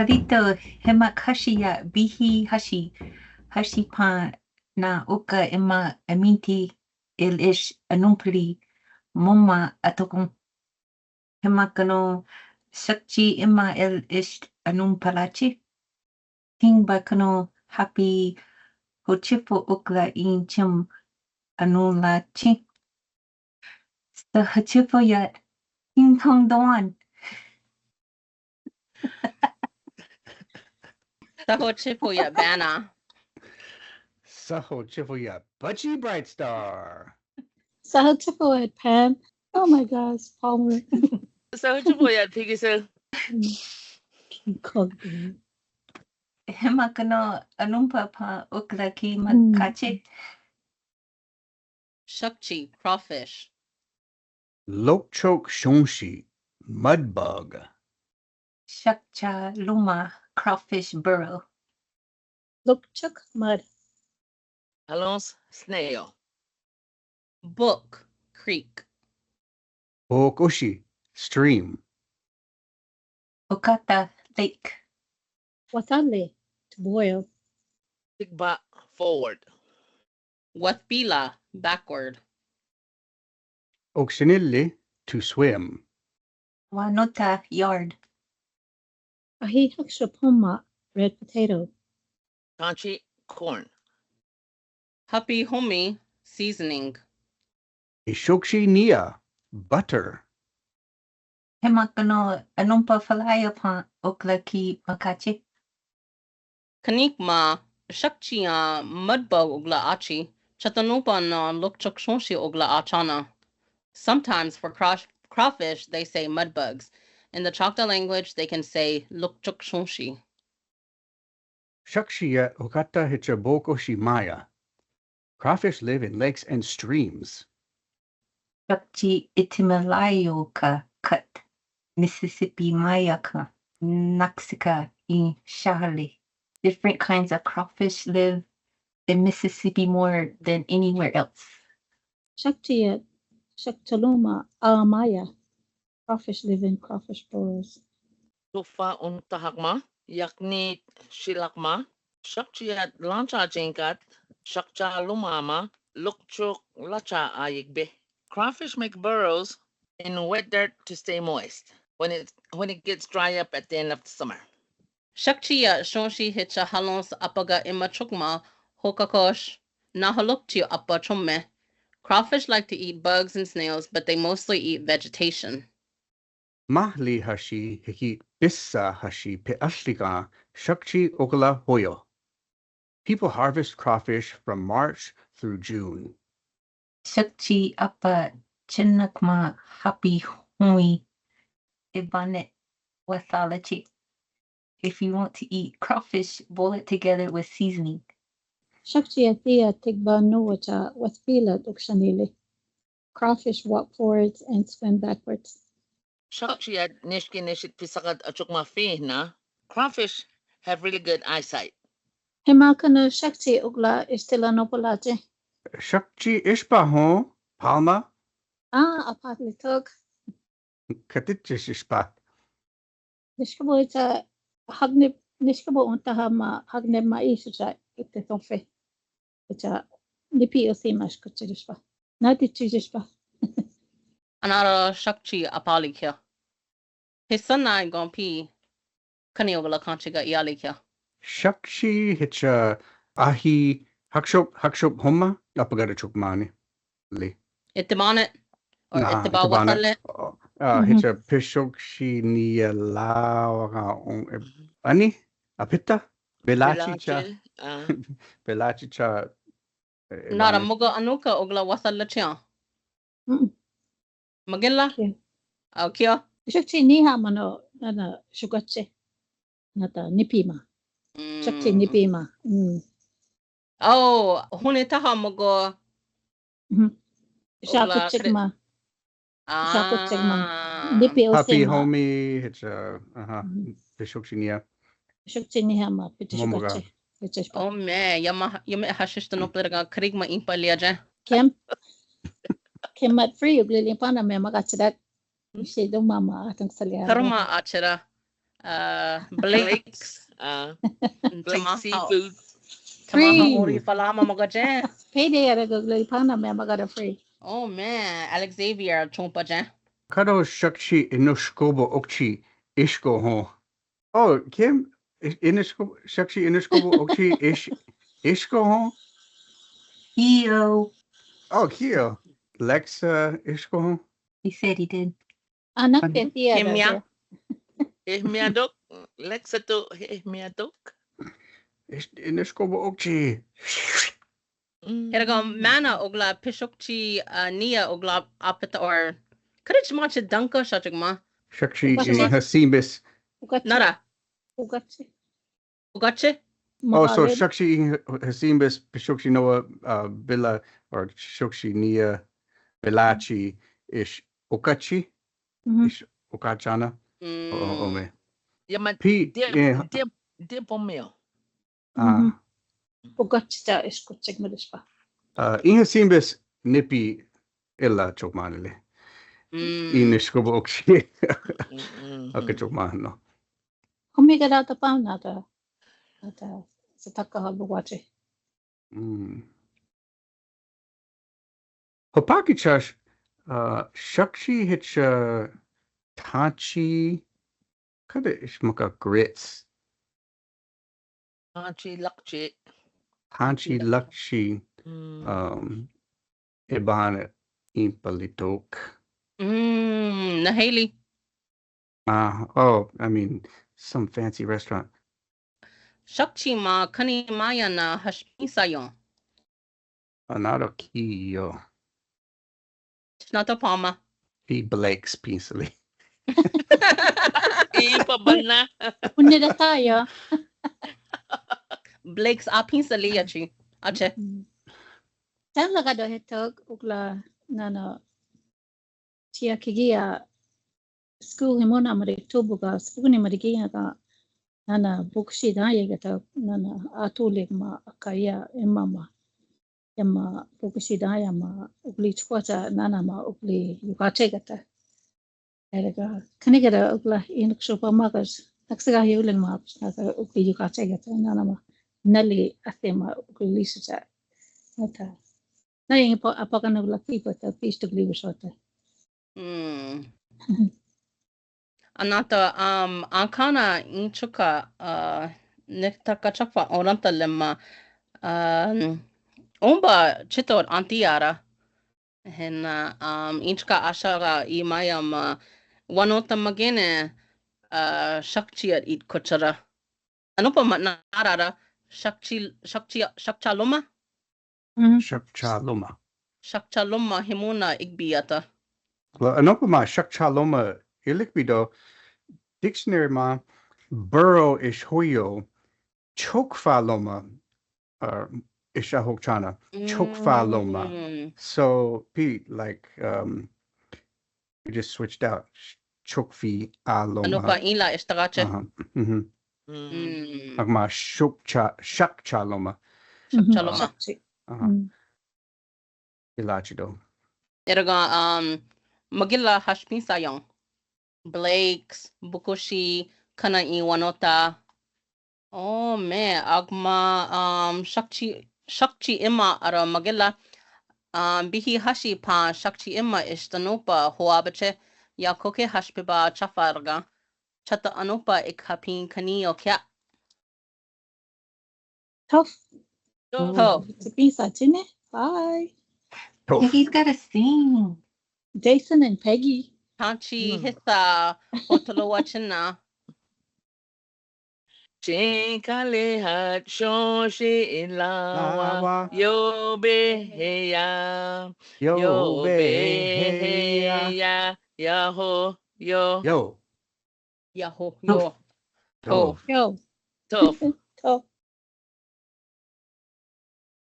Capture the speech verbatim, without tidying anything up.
Kalito, hema kashi ya bihi hashi, hashi pa na oka ema aminti el ish anumpali moma atokon. Hema kano sakchi ema el ish anumpalachi. Tingba kano hapi hochifo okla in chim anulachi. Sa hochifo ya ting tong doan. Sa hochifo ya Banner. Sa hochifo ya Butchie Bright Star. Sa hochifo ya Pam. Oh my gosh, Palmer. Sa hochifo ya Piggy Sue. King Kong. Hema kano anumpa pa okla ki makache. Shakchi, crawfish. Lokchok shonshi, mud bug. Shakcha luma, crawfish burrow. Lokchok, mud. Halons, snail. Bok, creek. Bokoshi, stream. Okata, lake. Watale, to boil. Tikba, forward. Wathpila, backward. Okshenili, to swim. Wanota, yard. Ahi hakshop homa, red potato. Kanchi, corn. Hapi homi, seasoning. Ishokshi nia, butter. Hema kano anumpa falaya pa okla ki makache. Kanikma, shakchi ya mud bug okla achi, chatanumpa na lokchok shonshi okla achana. Sometimes for craw- crawfish, they say mud bugs. In the Choctaw language, they can say lokchok shonshi. Shakchi ya okata hicha bokoshi maya. Crawfish live in lakes and streams. Shakchi itimalayo ka kat Mississippi maya ka naksika in shahali. Different kinds of crawfish live in Mississippi more than anywhere else. Shakchi ya shakchaluma amaya. Crawfish live in crawfish burrows. Tufa untahakma, yakni shilakma, shakchi ya lancha jinkat, shakcha lumama, lokchok lacha ayikbe. Crawfish make burrows in wet dirt to stay moist when it when it gets dry up at the end of the summer. Shakchi ya shonshi hicha halons apaga imachukma hokakosh na halokchi apa chomme. Crawfish like to eat bugs and snails, but they mostly eat vegetation. Mahli hashi hikit pisa hashi pe ahlika shakchi okala hoyo. People harvest crawfish from March through June. Shakchi apa chinakma hapi hui ibanet wathalachi. If you want to eat crawfish, boil it together with seasoning. Shakchi atia tikba nuwacha wathpila okshenili. Crawfish walk forwards and swim backwards. Shakchi ya nishki nishit pisakat achukma fihna. Crawfish have really good eyesight. Hema kano shakchi okla ishtila nopolache. Shakchi ishpa ho, Palma? Ah, apat litok. Katichis ishpa. Nishkabo icha hagneb, nishkabo untahama hagneb ma ish icha ite tonfe. Icha nipi osi mash kuchirishpa. Nati chirishpa. Anara shakchi apali kya. Hisana gonpi kani ogla kanchiga iali kya. Shakchi hicha ahi hakshop hakshop homa apagada chukmani. Li. Itimanet or itiba watale. Ah, hicha pishok shi ni lawa on ani apita belachi cha. Belachi cha. Nara muga anuka ogla watala cha. Magilla? Au kio. Shakchi ni ha mano nana shugache. Nata nipima. Shakchi nipima. Oh, huni taha mugo. Shaku chikma. Shaku chikma. Nipi osi ma. Hapi homi hicha. Aha. Pishok shinia. Shakchi ni ha ma piti shugache. Oh man, yama yama hashish to no plera krigma impa liaje. Kem. Kem mat free ugli limpana me magachidak. Shi do mama atang salia. Karma achera. Uh, Blake's. Blake's. Uh, Blake's Seafood. Tamaha ori falama magaje. Payday ara gogla ipana me magara free. Oh man, Alex Xavier chompa je. Kado shakshi inoskobo okchi ishko ho. Oh, Kim, inoskobo, shakshi inoskobo okchi ish, ishko ho. Kio. Oh, Kio. Lexa ishko ho. He said he did. Anak de tia. Kimia. Eh, miadok. Lexa to, eh, miadok. Inoskobo okchi. Ergo mana ogla pishokchi, uh, nia ogla apeta or. Kadich macha danka shachik ma. Shakshi in hasimbis. Nara. Ugachi. Ugachi? Oh, so shakshi in hasimbis, pishokchi noah, uh, bila, or shokshi nia bilachi ish ugachi. Ish ugachana. Oh, oh, me. Pi, dia, dia, dia pomeo. Ah. Ugachi ta ish kuchik milispa. Uh, in hasimbis nipi illa chokmanile. Inoskobo okchi. Aka chokmano. Komi kada ta pau nata. Nata sataka ha buwachi. Hopaki chash, uh, shakshi hicha tanchi, kada ish maka grits. Tanchi lakchi. Tanchi lakchi. Um, ibana impalitok. Mm, na Haley. Uh, oh, I mean, some fancy restaurant. Shakchi ma kani maya na hashpinsayon. Another key yo. It's not a palma. Be Blake's pinsali. Ipa bana. Unne da tayo. Blake's a pinsali achi. Ache. Tan la gado hetok ukla nana Tia kigia school himona mari tubuga, spugni mari gia ga, nana bukshi da yega ta, nana atulik ma akaya emma ma. Emma bukshi da ya ma ugli chukwata, nana ma ugli yukachegata. Erega, kanigera ugla in kshopa magas, naksaga yulen ma, naka ugli yukachegata, nana ma, nali atema ugli lisita. Ata. Na yang pa, apa kan ugla kipa ta, pis ugli usota. Mm. Anata, um, akana inchuka, uh, nekta kachakfa oranta lema, um, omba chitor antiara. Hena, um, inchuka ashara i mayam, uh, wanota magene, uh, shakchi at it kochara. Anopa ma narara, shakchi, shakchi, shakchaloma? Shakchaloma. Shakchaloma himona ikbiata. Well, anopa ma shakchaloma ilikbido, dictionary ma, buro ish huyo, chokfaloma, uh, ish ahokchana, chokfaloma. Mm. So, Pete, like, um, we just switched out. Chokfi aloma. Anopa ila istagache. Aha. Mm-hmm. Mm. Akma shokcha, shakchaloma. Shakchaloma. Shakchi. Aha. Mm. Ilachido. Erga, um, magila hashpin sayong. Blake's, bukushi, kana i wanota. Oh, me, akma, um, shakchi, shakchi ima ara magila, um, bihi hashi pa shakchi ima istanopa huabache, ya koke hashpiba chafarga, chata anopa ik hapin kani okya. Tough. Tough. Tough. It's a piece of chinny. Bye. Tough. He's gotta sing. Jason and Peggy. Tanchi hisa hotolo wachina. Chinkale hat shoshi ilawa. Lawa. Yo be heya. Yo be heya. Yo be heya. Yaho. Yo. Yo. Yaho. Yo. Tough. Yo. Tough. Tough.